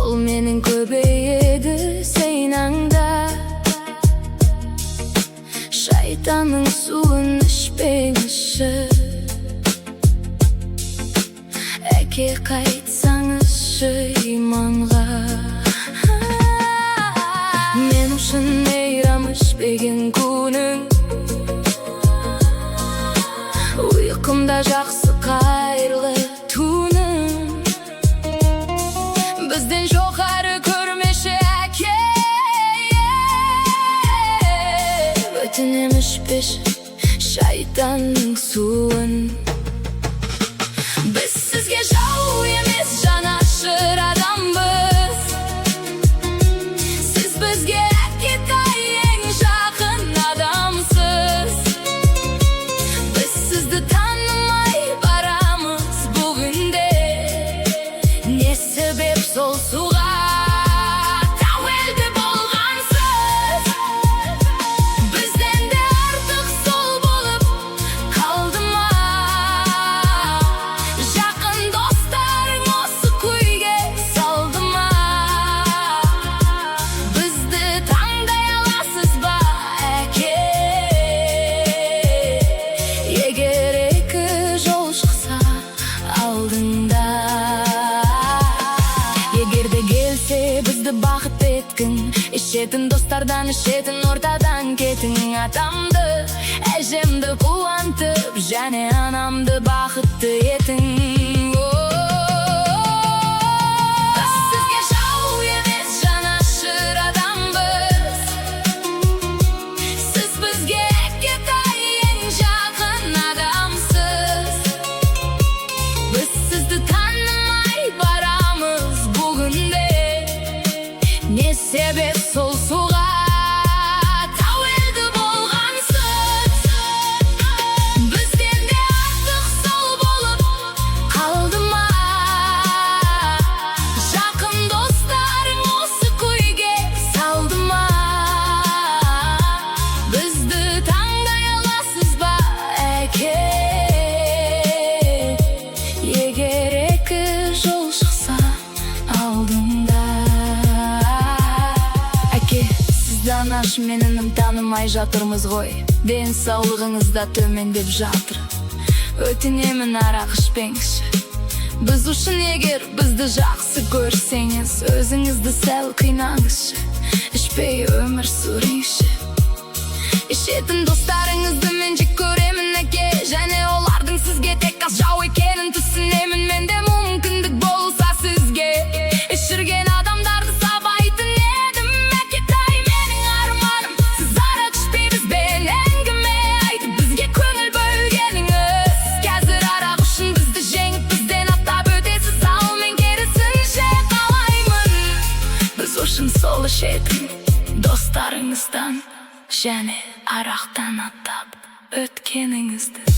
Сол менің көбейеді сейнаңда. Шайтанның суын ішпеңізші. Әке, қайтсаңызшы иманға. Мен үшін мейрам ішпеген күнің. Ұйқымда жақсы, қайырлы түнің. Бізден жоғары көрмеші, әке. Өтінем, ішпеші шайтанның суын. Біз сізге жау емес, жанашыр адамбыз. Сіз бізге әкетай, ең жақын адамсыз. Біз сізді танымай барамыз бүгінде. Не себеп сол суға тәуелді болғансыз? Бізден де артық сол болып қалды ма? Жақын достарың осы күйге салды ма? Бізді таңдай аласыз ба, әке, егер екі жол шықса алдыңда? Егер де келсе бізді бақытты еткің, ішетін достардан, ішетін ортадан кетің. Атамды, әжемді қуантып және анамды бақытты етің. Біз сізге жау емес, жанашыр адамбыз. Сіз бізге әкетай, ең жақын адамсыз. Біз сізді танымай барамыз бүгінде. Не себеп сол суға тәуелді болғансыз? Бізден де артық сол болып қалды ма? Жақын достарың осы күйге салды ма? Бізді таңдай аласыз ба, әке, егер екі жол шықса алдыңда? Әке, сізді анашым мен інім танымай жатырмыз ғой. Денсаулығыңыз да төмендеп жатыр. Өтінемін, арақ ішпеңізші біз үшін. Егер бізді жақсы көрсеңіз, өзіңізді сәл қинаңызшы, ішпей өмір сүріңізші. Ішетін достарыңызды мен жек көремін, әке, және олардың сізге тек қас жау екенін түсінемін. Менде мүмкіндік болса, сізге ішірген адамдарды сабайтын едім. Әкетай, менің арманым — сіз арақ ішпей, бізбен әңгіме айтып, бізге көңіл бөлгеніңіз. Қазір арақ үшін бізді жеңіп, бізден аттап өтесіз, ал мен керісінше қалаймын. Біз үшін сол ішетін достарыңыздан және арақтан аттап өткеніңізді.